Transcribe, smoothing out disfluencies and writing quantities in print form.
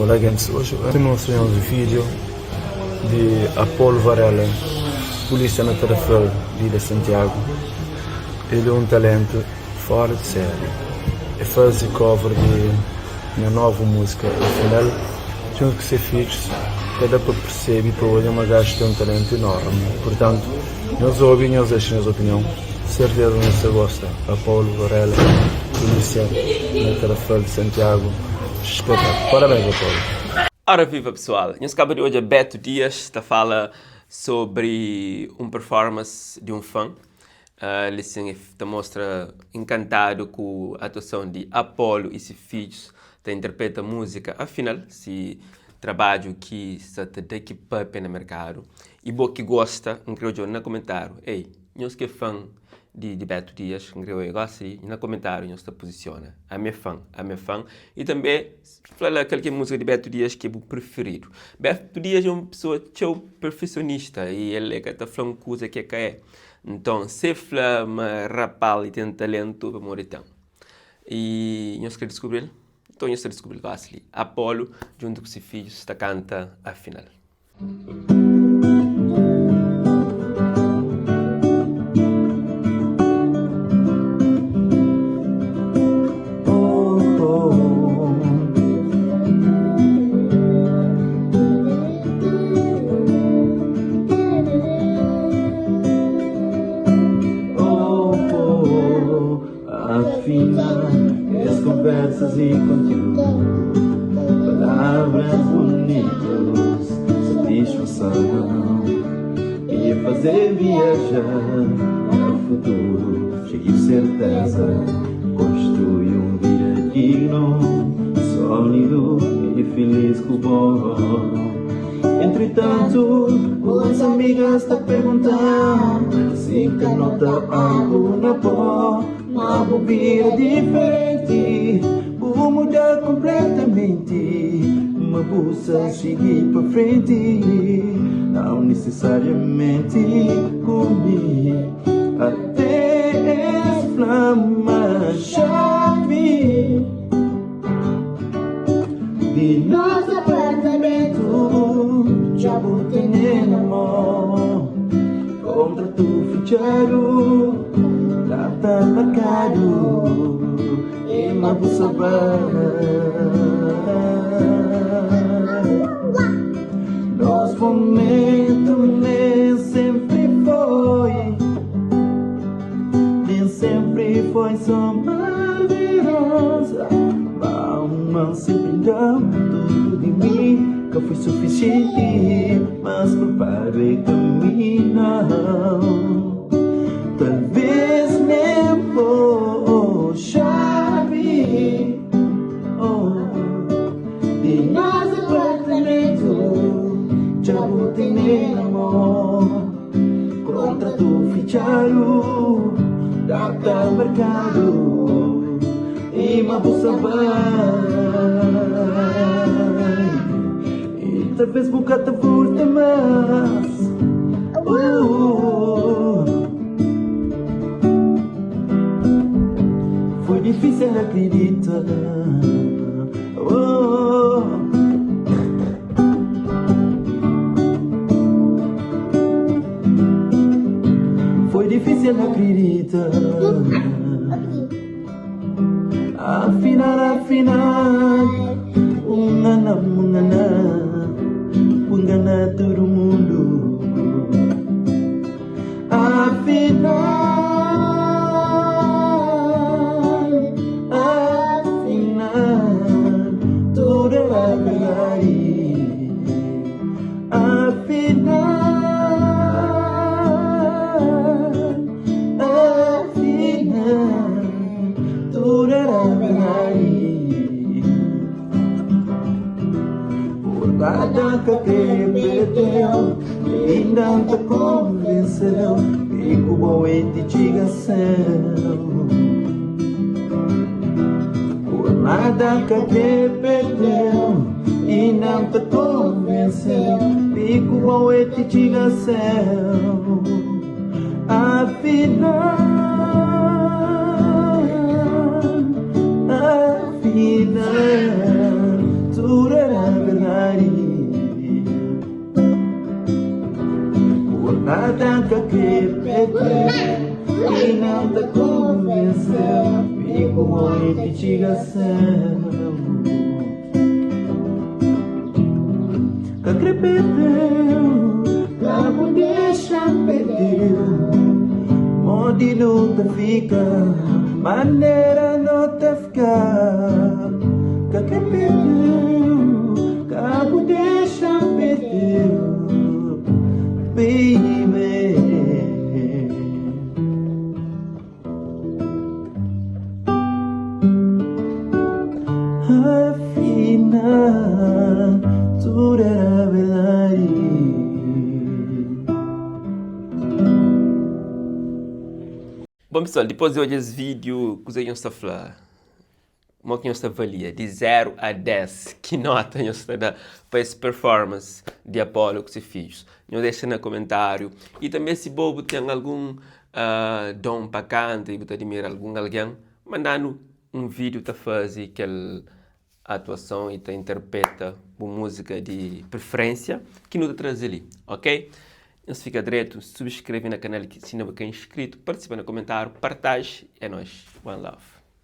Olá gentes, hoje eu vou mostrar um vídeo de Apolo Varela, polícia na Tarrafal de Ilha Santiago. Ele é um talento fora de série. Ele faz cover de uma nova música, afinal, tinha que ser fixo, que dá para perceber para olhar uma gajo tem um talento enorme. Portanto, nós ouvimos, nós deixem a opinião. Certeza que você gosta. Apolo Varela, polícia na Tarrafal de Santiago. Espetáculo. Parabéns, Apolo. Ora viva pessoal, nhos kaba di odja Beto Dias ta fala sobri un performance di un fan. Uh, li sin e ta mostra enkantadu ku atuason di Apolo i si fidjus ta interpreta múzika. Afinal, si trabadju ki sta ta da ki papia na merkadu. I bo ki gosta, N kre odja-u na komentáriu. Ei, nhos ki é fan di, di Beto Dias, N kre odja gosi li na komentáriu nhos ta puzisiona. Ami é fan, ami é fan. I tanbe fla la kal ki é múzika di Beto Dias ki é bu prifiridu. Beto Dias é un pesoa txeu perfesionista i el é ka ta fla un kuza ki é ka é. Nton, si el fla ma rapal li ten talentu, pamodi ten. I nhos kre diskubri-l? Nton nhos ta diskubri-l gosi li. Apolu djuntu ku se fidjus ta kanta afinal. Afinal, es konversas i kontiúdu, palavras bunitus, satisfason ki faze viaja na futuru xeiu serteza, konstrui un vida dignu, sólidu i filis ku bo. Entritantu, uns amigas ta pergunta-m si N ka nota algu na bo. Ma bu bira diferenti, bu muda konpletamenti. Ma bu sa sigi pa frenti, nau nisisariamenti ku mi. Ate es fla ma xavi. Di nos apartamentu dja bu tene na mô. Kontratu fitxadu, data markadu, e ma bu sa bai. Nos momentu nen senpri foi, nen senpri foi so mar di roza. Ma senpri da tudu di mi ka foi sufisienti, mas kulpadu é ka mi nau. Talvês nen bo xavi oh, di nos apartamentu dja bu tene na mô. Kontratu fitxadu, data markadu i ma bu sa bai. I talvês bu ka ta volta más. Uh. Foi difísil akridita. Oh. Foi difícil acreditar. Afinal, afinal, ungana, ungana, ungana todo mundo. Afinal, afinal, tudo era verdade. Afinal, afinal, tudo era verdade. Por nada ka kre perdeu, inda N ta konvenseu Mi ku bo e ti txiga séu. Por nada ka kre perdeu, inda N ta konvenseu Mi ku bo e ti txiga séu. Afinal, afinal, tudu era. Nada ka kre perdeu E não ta konvenceu Mi ku bo é ti txiga céu Ka kre perdeu Ka bu dexa perdeu Modi nu ta fika Manera no ta fika Ka kre perdeu Ka bu dexa perdeu Baby. Afinal, tudu era verdadi. Bom pessoal, dipôs di odja es vídeo, kuzê ki nhos ta fla? Mo ki nhos ta avalia di 0 a 10, ki nota nhos ta da pa es performance di Apollo ku se fidjus? Nhos dexa na komentariu. I tanbe si bo bu ten algun don pa kanta i bu ta adimira algun algen, manda-nu un video ta faze kel atuason i ta interpreta bu muzika di preferensia ki nu ta traze li, ok? Nhos fika dretu, subskreve na kanal si inda bu ka inskritu, partisipa na komentariu, partaj, é nois, one love.